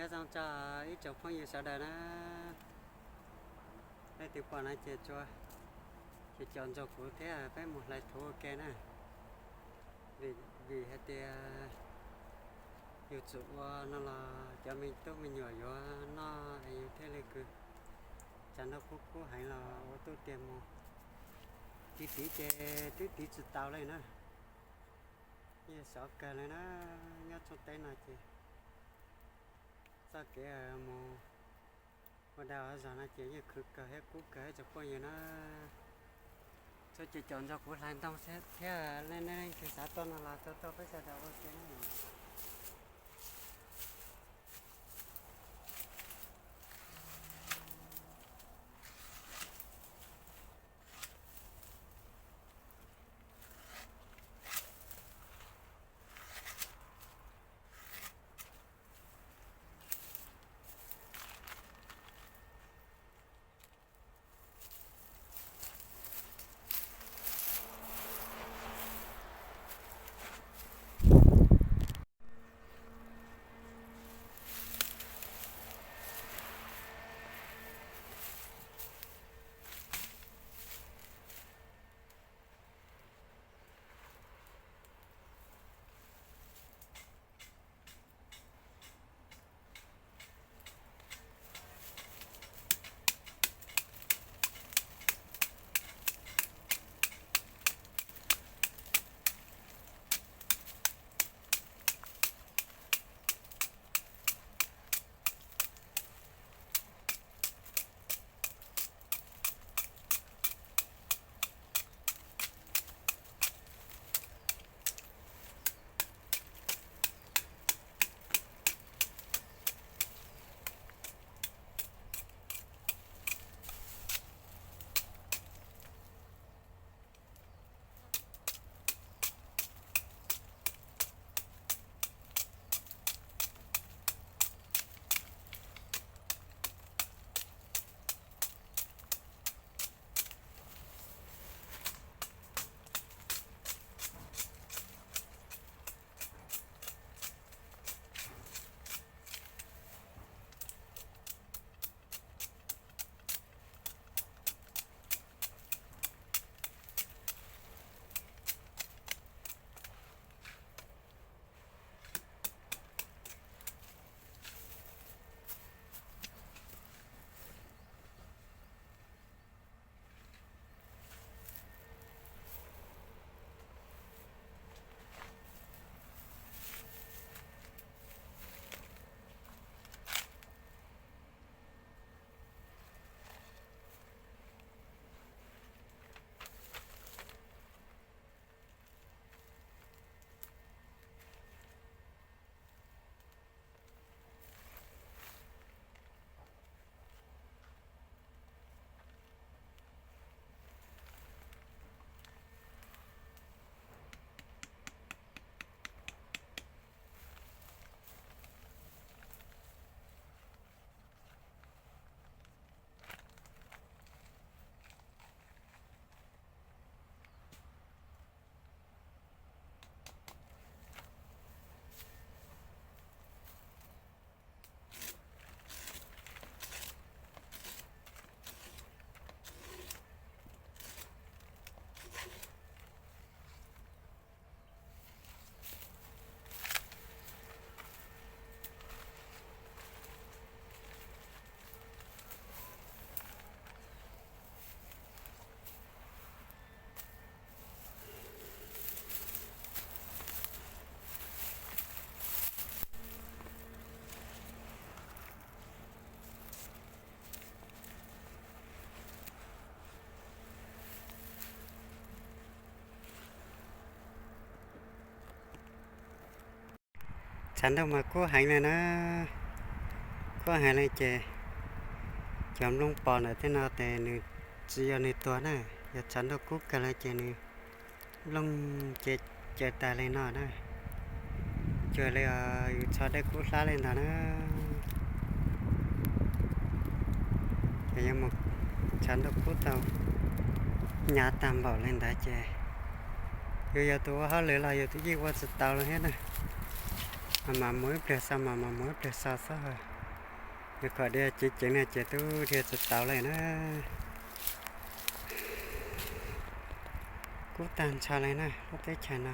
Nyob zoo tso ib tsoom phooj ywg sawv daws na, leej twg pom no ces tsuas ces caum nrog kuv thiab peb mus hlais thuv ua ke na. Vim hais tias yus txawm ua no los cov me tub me nyuam yuav noj es yus thiaj li kws tsav nrauj kub kub heev los ua tub tiag mus. Tiv tiv ces twb tiv tsis tau li na. Yeej sov kawg li na, nyob tsooj teb no ces txoj kev mus ua dag ua zog no ces yeej khwv kawg thiab kub kawg ib tsoom phooj ywg na. Txhua ces caum nrog kuv hlais ntoo thiab, nej leej twg xav tuaj no los tuaj tuaj peb sawv daws ua ke na. Tshav ntuj mas kub heev li na, kub heev li ces cov nplooj pom ntawm tej no ces nws tsis yog nws tuag na, yog tshav ntuj kub kawg li ces nws nplooj ces caws tas li no na. Cuag li yus tso dej kub hlab li ntawd na. Ces yuav mus tshav ntuj kub tau hnyav tag npaum li ntawd ces yus yog tus ua hauj lwm los yus twb yeej ua tsis tau li thiab na. Mas mam mus ib pliag so, mas mam mus ib pliag so xwb. Yog kom dhia ceev ceev no ces twb dhia tsis tau li na. Kub tag ntsha li na lub teb chaws no.